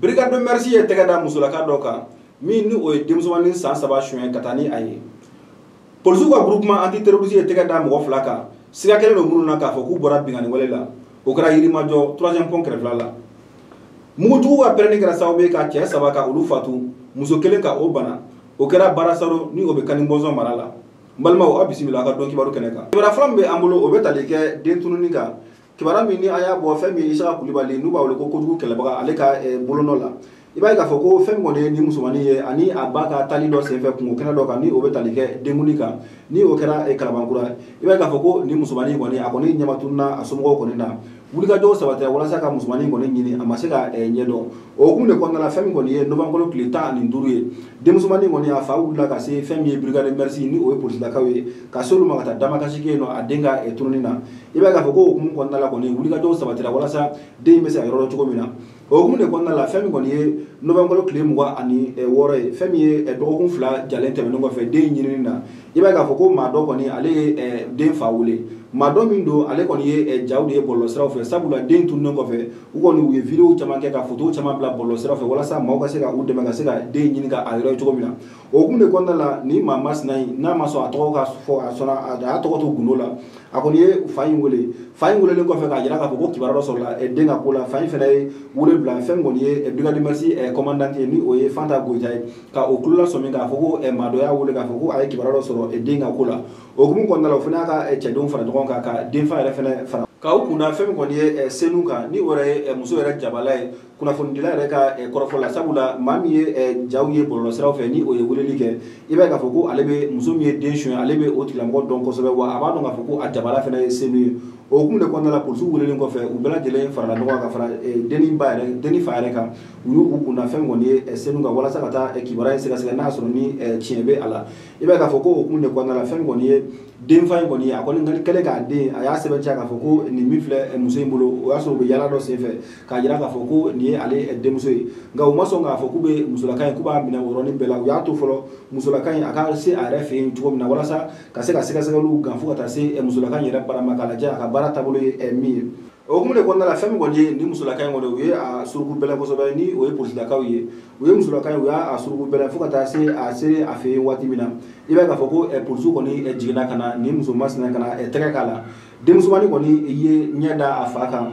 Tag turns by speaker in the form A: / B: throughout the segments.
A: Brigade de merci ye tɛgɛ da musolaka dɔ kan min ni o ye denmusomanin san 3 suɲɛ ka taa ni a ye. Polisiw ka groupement antiterroriste ye tɛgɛ da mɔgɔ 2 kan siga kɛlen don minnu na k'a fɔ k'u bɔra binkanni wale la. O kɛra Yirimajɔ 3e pont kɛrɛfɛla la. Mugujugu ka pɛrɛnni kɛra sababu ye ka cɛ 3 ka olu fatu, muso 1 ka o bana. O kɛra Barasaro ni o bɛ Kani Bɔnsɔn mara la. N balimaw, aw bisimila aw ka dɔn kibaru kɛnɛ kan. Kibaruya fɔlɔ min bɛ an bolo, o bɛ tali kɛ den tununi kan. Kibaruya min ni an y'a bɔ fɛn min ye Isaka Kulibali n'u b'a wele ko kojugu kɛlɛbaga, ale ka bolonɔ la. I b'a ye k'a fɔ ko fɛn min kɔni ye nin musomannin ye ani a ba ka taali dɔ senfɛ kungo kɛnɛ dɔ kan ni o bɛ tali kɛ denkundi kan, ni o kɛra Kalabankura. I b'a ye k'a fɔ ko nin musomannin kɔni a kɔni ɲɛmatununa a somɔgɔw kɔni na. Wulikajɔw sabatira walasa ka musomannin kɔni ɲini, a ma se ka ɲɛdɔn. O hukumu de kɔnɔna la, fɛn min kɔni ye novembre tile 15 ye, denmusomannin kɔni a fa wulila ka se fɛn min ye brigade merci ni o ye polisilakaw ye, ka se olu ma ka taa damakasi kɛ yen nɔ a den ka tununi na. I b'a ye k'a fɔ ko o hukumu kɔnɔna la kɔni wulikajɔw sabatira walasa den bɛ se ka yɔrɔ dɔn cogo min na. O hukumu de kɔnɔna la, fɛn min kɔni ye novembre tile 26 ye, fɛn min ye dɔgɔkun 2 jalen tɛmɛnen kɔfɛ den ɲinini na, i b'a ye k'a fɔ ko maa dɔ kɔni ale ye den fa wele. Maa dɔ min don, ale kɔni ye jaw de ye bɔlɔlɔsiraw fɛ, sabula den tununnen kɔfɛ u kɔni u ye vidéo caman kɛ ka photo caman bila bɔlɔlɔsiraw fɛ walasa maaw ka se ka u dɛmɛ ka se ka den ɲini ka a yɔrɔ ye cogo min na. O hukumu de kɔnɔna la, ni maa masina in n'a ma sɔn a tɔgɔ ka fɔ, a sɔnna a y'a tɔgɔ to gundo la, a kɔni ye fa in wele. Fa in welelen kɔfɛ k'a jira k'a fɔ ko kibaruya dɔ sɔrɔla den ka ko la, fa in fana ye wele bila fɛn kɔni ye brigade merci commandant ye ni o ye Fanta Goyita ye, ka o kulo lasɔmi k'a fɔ ko maa dɔ y'a wele k'a fɔ ko a ye kibaruya dɔ sɔrɔ den ka ko la. O hukumu kɔnɔna la, o fana y'a ka cɛdenw fara ɲɔgɔn kan ka denfa yɛrɛ fana fara k'aw kunna fɛn min kɔni ye Senu kan, ni o yɛrɛ ye muso yɛrɛ jabala ye kunnafonidila yɛrɛ ka kɔrɔfɔ la. Sabula maa min ye jaw ye bɔlɔlɔsiraw fɛ ni o ye weleli kɛ, i b'a ye k'a fɔ ko ale bɛ muso min ye den suɲɛ, ale bɛ o tigilamɔgɔ dɔn kosɛbɛ, wa a b'a dɔn k'a fɔ ko a jabala fana ye Senu ye. O hukumu de kɔnɔna la, polisiw welelen kɔfɛ u bɛɛ lajɛlen farala ɲɔgɔn kan ka fara denni ba yɛrɛ, denni fa yɛrɛ kan. U y'u kunna fɛn min kɔni ye Senu kan walasa ka taa kibaruya in sɛgɛsɛgɛ n'a sɔrɔ ni tiɲɛ bɛ a la. I b'a ye k'a fɔ ko o hukumu de kɔnɔna la, fɛn min kɔni ye denfa in kɔni, a kɔni kɛlen k'a den, a y'a sɛbɛntiya k'a fɔ ko nin min filɛ muso in bolo, o y'a sɔrɔ u bɛ yaala dɔ senfɛ k'a jira k'a fɔ ko nin ye ale denmuso ye. Nka u ma sɔn k'a fɔ k'u bɛ musolaka in k'u b'a minɛ o yɔrɔnin bɛɛ la. U y'a to fɔlɔ musolaka in a ka se a yɛrɛ fɛ yen cogo min na walasa ka se ka sɛgɛsɛgɛliw gan fo ka taa se musolaka in yɛrɛ baara ma k'a lajɛ a ka baara taabolo ye min ye. O hukumu de kɔnɔna la, fɛn min kɔni ye nin musolaka in kɔni, u ye a suruku bɛlɛn kosɛbɛ ni o ye polisilakaw ye. U ye musolaka in u y'a suruku bɛlɛn fo ka taa se a se a fɛ yen waati min na, i b'a ye k'a fɔ ko polisiw kɔni jiginna ka na nin muso masina ka na tɛgɛ k'a la. Denmusomanin kɔni ye ɲɛ da a fa kan.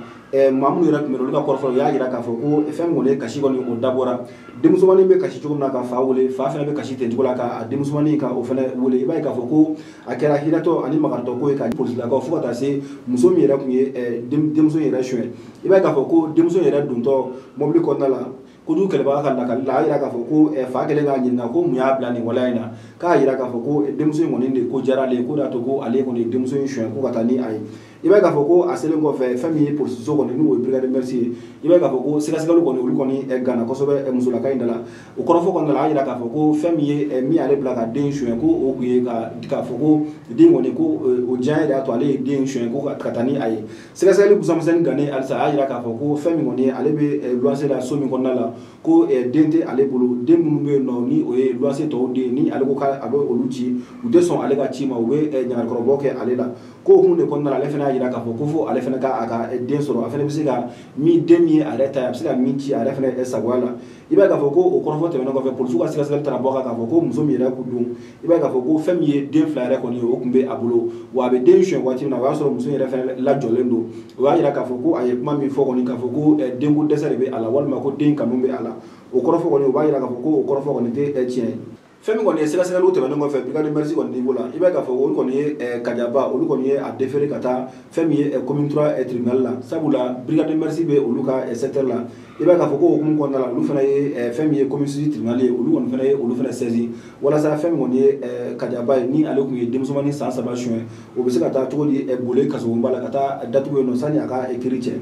A: Maa minnu yɛrɛ tun bɛ yen, olu ka kɔrɔfɔ u y'a jira k'a fɔ ko fɛn min kɔni ye kasi kɔni o dabɔra. Denmusomanin bɛ kasi cogo min na ka fa wele, fa fana bɛ kasi ten cogo la ka denmusomanin ka o fana wele. I b'a ye k'a fɔ ko a kɛra hinɛtɔ ani makaritɔ ko ye ka polisilakaw fo ka taa se muso min yɛrɛ tun ye denmuso in yɛrɛ suɲɛ. I b'a ye k'a fɔ ko denmuso in yɛrɛ dontɔ mobili kɔnɔna la, kojugu kɛlɛbaga ka lakali la, a y'a jira k'a fɔ ko fa kɛlen k'a ɲininka ko mun y'a bila nin waleya in na, k'a jira k'a fɔ ko denmuso in kɔni de ko diyara ale ye, k'o de y'a to ko ale kɔni ye denmuso in suɲɛ ko ka taa ni a ye. I b'a ye k'a fɔ ko a selen kɔfɛ fɛn min ye polisiso kɔni n'o ye brigade merci ye, i b'a ye k'a fɔ ko sɛgɛsɛgɛliw kɔni olu kɔni ganna kosɛbɛ musolaka in da la. O kɔrɔfɔ kɔnɔna la, a y'a jira k'a fɔ ko fɛn min ye min y'ale bila ka den suɲɛ, ko o tun ye k'a fɔ ko den kɔni ko o diya de y'a to ale ye den suɲɛ ko ka taa ni a ye. Sɛgɛsɛgɛli busamisɛnnin gannen halisa, a y'a jira k'a fɔ ko fɛn min kɔni ye ale bɛ luwanse la so min kɔnɔna la, ko den tɛ ale bolo, den minnu bɛ yen nɔ ni o ye luwanse tɔw den, ni ale ko k'a bɛ olu ci, u tɛ sɔn ale ka ci ma, u bɛ ɲagarikɔrɔbɔ kɛ ale la. Ko hukumu de kɔnɔna la, ale fana y'a jira k'a fɔ ko fo ale fana ka a ka den sɔrɔ, a fana bɛ se ka min den min ye a yɛrɛ ta ye, a bɛ se ka min ci a yɛrɛ fana sagoya la. I b'a ye k'a fɔ ko o kɔrɔfɔ tɛmɛnen kɔfɛ, polisiw ka sɛgɛsɛgɛli taara bɔ a kan k'a fɔ ko muso min yɛrɛ kun don, i b'a ye k'a fɔ ko fɛn min ye den 2 yɛrɛ kɔni ye, o tun bɛ a bolo, wa a bɛ den suɲɛ waati min na, o y'a sɔrɔ muso in yɛrɛ fana lajɔlen don. O y'a jira k'a fɔ ko a ye kuma min fɔ kɔni, k'a fɔ ko denko dɛsɛ de bɛ a la walima ko den kanu bɛ a la, o kɔrɔfɔ kɔni o b'a jira k'a fɔ ko o kɔrɔfɔ kɔni tɛ tiɲɛ ye. Fɛn min kɔni ye sɛgɛsɛgɛliw tɛmɛnen kɔfɛ brigade merci kɔni niveau la, i b'a ye k'a fɔ olu kɔni ye Kajaba, olu kɔni ye a déféré ka taa fɛn min ye commune 3 tribunal la, sabula brigade merci bɛ olu ka secteur la. I b'a ye k'a fɔ ko hukumu kɔnɔna la, olu fana ye fɛn min ye commune 6 tribunal ye, olu kɔni fana ye olu fana saisi walasa fɛn min kɔni ye Kajaba ye, ni ale tun ye denmusomanin san 3 suɲɛ, o bɛ se ka taa cogo di Bole kasobonba la ka taa datugu yen nɔ sani a ka kiiri cɛ.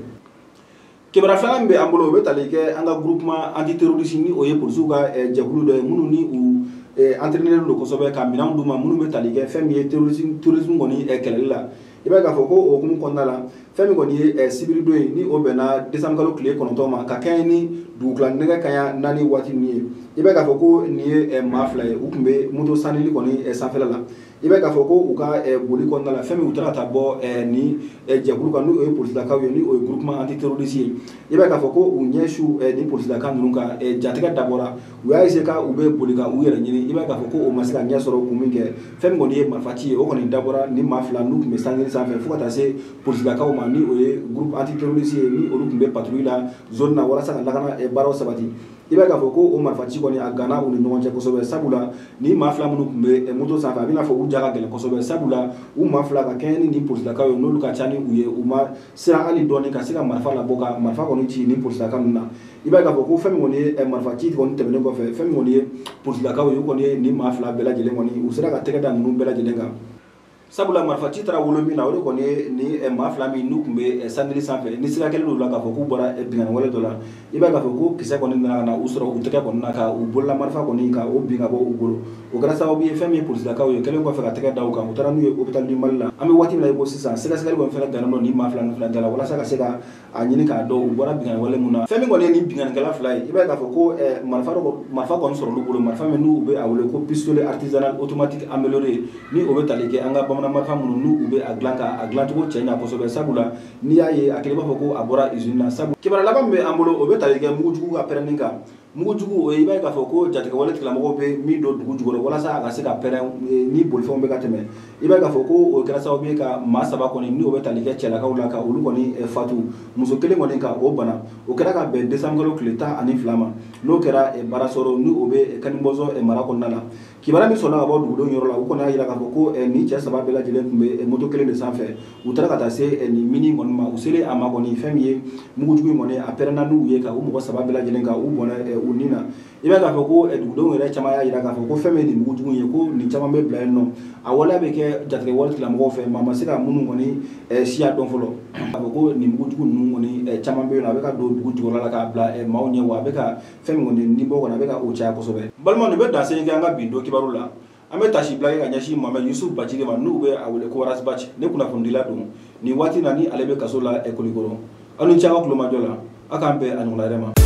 A: Kibaruya filanan min bɛ an bolo, o bɛ tali kɛ an ka groupement antiterroriste ni o ye polisiw ka jɛkulu dɔ ye minnu ni u entraîné don kosɛbɛ ka minɛnw d'u ma minnu bɛ tali kɛ fɛn min ye terrorisme kɔni kɛlɛli la. I b'a ye k'a fɔ ko o hukumu kɔnɔna la, fɛn min kɔni ye sibiridon ye ni o bɛnna décembre kalo tile 9 ma ka kɛɲɛ ni dugukila nɛgɛ kanɲɛ 4 waati ninnu ye, i b'a ye k'a fɔ ko nin ye maa 2 ye, u tun bɛ moto sanili kɔni sanfɛla la. I b'a ye k'a fɔ ko u ka boli kɔnɔna la fɛn min u taara ka taa bɔ ni jɛkulu kan n'o ye polisilakaw ye ni o ye groupement antiterroriste ye. I b'a ye k'a fɔ ko u ɲɛ su ni polisilaka ninnu kan jatigɛ dabɔra u y'a essayer ka u bɛ boli ka u yɛrɛ ɲini. I b'a ye k'a fɔ ko o ma se ka ɲɛ sɔrɔ kun min kɛ fɛn min kɔni ye marifaci ye o kɔni dabɔra ni maa fila n'u tun bɛ sankelen sanfɛ fo ka taa se polisilakaw ma ni o ye groupe antiterroriste ye ni olu tun bɛ patrouille la zone na walasa ka lakana baaraw sabati. I b'a ye k'a fɔ ko o marifaci kɔni a ganna u ni ɲɔgɔn cɛ kosɛbɛ sabula ni maa fila minnu tun bɛ moto sanfɛ a bɛ n'a fɔ u ja ka gɛlɛn kosɛbɛ sabula u maa fila ka kɛɲɛ ni nin polisilakaw ye n'olu ka ca ni u ye u ma siran hali dɔɔni ka se ka marifa labɔ ka marifa kɔni ci ni polisilaka ninnu na. I b'a ye k'a fɔ ko fɛn min kɔni ye marifa ci kɔni tɛmɛnen kɔfɛ fɛn min kɔni ye polisilakaw ye u kɔni ye nin maa fila bɛɛ lajɛlen kɔni u sera ka tɛgɛ da ninnu bɛɛ lajɛlen kan. Sabula marifa ci taara wolo min na o de kɔni ye ni maa fila min n'u tun bɛ sandili sanfɛ ni sira kɛlen don la k'a fɔ k'u bɔra binkanni wale dɔ la. I b'a ye k'a fɔ ko kisɛ kɔni nana ka na u sɔrɔ u tɛgɛ kɔni na ka u bolola marifa kɔni ka o bin ka bɔ u bolo. O kɛra sababu ye fɛn min ye polisilakaw ye kɛlen kɔfɛ ka tɛgɛ da u kan u taara n'u ye hôpital du Mali la. An bɛ waati min na i ko sisan sɛgɛsɛgɛli kɔni fɛnɛ gannen don ni maa fila ninnu fana da la walasa ka se ka a ɲini k'a dɔn u bɔra binkanni wale mun na. Fɛn min kɔni ye nin binkannikɛla fila ye i b'a ye k'a fɔ ko marifa kɔni sɔrɔ olu bolo marifa min n'u bɛ a wele ko pistolet artisanal automatique amélioré ni o bɛ tali kɛ an ka bamanan marifa minnu n'u bɛ a dilan ka a dilancogo cɛ ɲa kosɛbɛ sabula n'i y'a ye a kelen b'a fɔ ko a bɔra usine na. Sabu kibaruya laban min bɛ an bolo o bɛ tali kɛ mugujugu ka pɛrɛnni kan. Mugujugu o ye i b'a ye k'a fɔ ko jatigɛwale tigilamɔgɔw bɛ min don dugu jukɔrɔ walasa a ka se ka pɛrɛn ni bolifɛnw bɛ ka tɛmɛ. I b'a ye k'a fɔ ko o kɛra sababu ye ka maa saba kɔni n'o bɛ tali kɛ cɛlakaw la ka olu kɔni fatu muso kelen kɔni ka o bana. O kɛra ka bɛn décembre kalo tile 12 ma n'o kɛra Baarasɔrɔ ni o bɛ Kanibɔzɔn mara kɔnɔna la. Kibaruya min sɔrɔla ka bɔ dugudenw yɔrɔ la u kɔni y'a jira k'a fɔ ko nin cɛ saba bɛɛ lajɛlen tun bɛ moto kelen de sanfɛ. U taara ka taa se nin mini kɔni ma u selen a ma kɔni fɛn min ye mugujugu in kɔni a pɛrɛnna n'u ye ka u mɔgɔ saba bɛɛ lajɛlen ka u bɔnɛ u ni na. I b'a ye k'a fɔ ko dugudenw yɛrɛ caman y'a jira k'a fɔ ko fɛn min ye nin mugujugu ye ko nin caman bɛ bila yen nɔ a waleya bɛ kɛ jatigɛwale tigilamɔgɔw fɛ maa ma se ka minnu kɔni siya dɔn fɔlɔ. A fɔ ko nin mugujugu ninnu kɔni caman bɛ yen nɔ a bɛ ka don dugu jukɔrɔla la k'a bila maaw ɲɛ wa a bɛ ka fɛn min kɔni ni bɔ kɔni a bɛ ka o caya kosɛbɛ. Balimaw nin bɛ dansen kɛ an ka bi don kibaru la. An bɛ tasi bila kɛ ka ɲɛsin Mohamed Yusuf Bacili ma n'u bɛ a wele ko Ras Bath ne kunnafonidila don nin waati na ni ale bɛ kaso la Kulikɔrɔ. Aw ni ce aw ka kulomajɔ la aw k'an bɛn a ɲɔgɔnna wɛrɛ ma.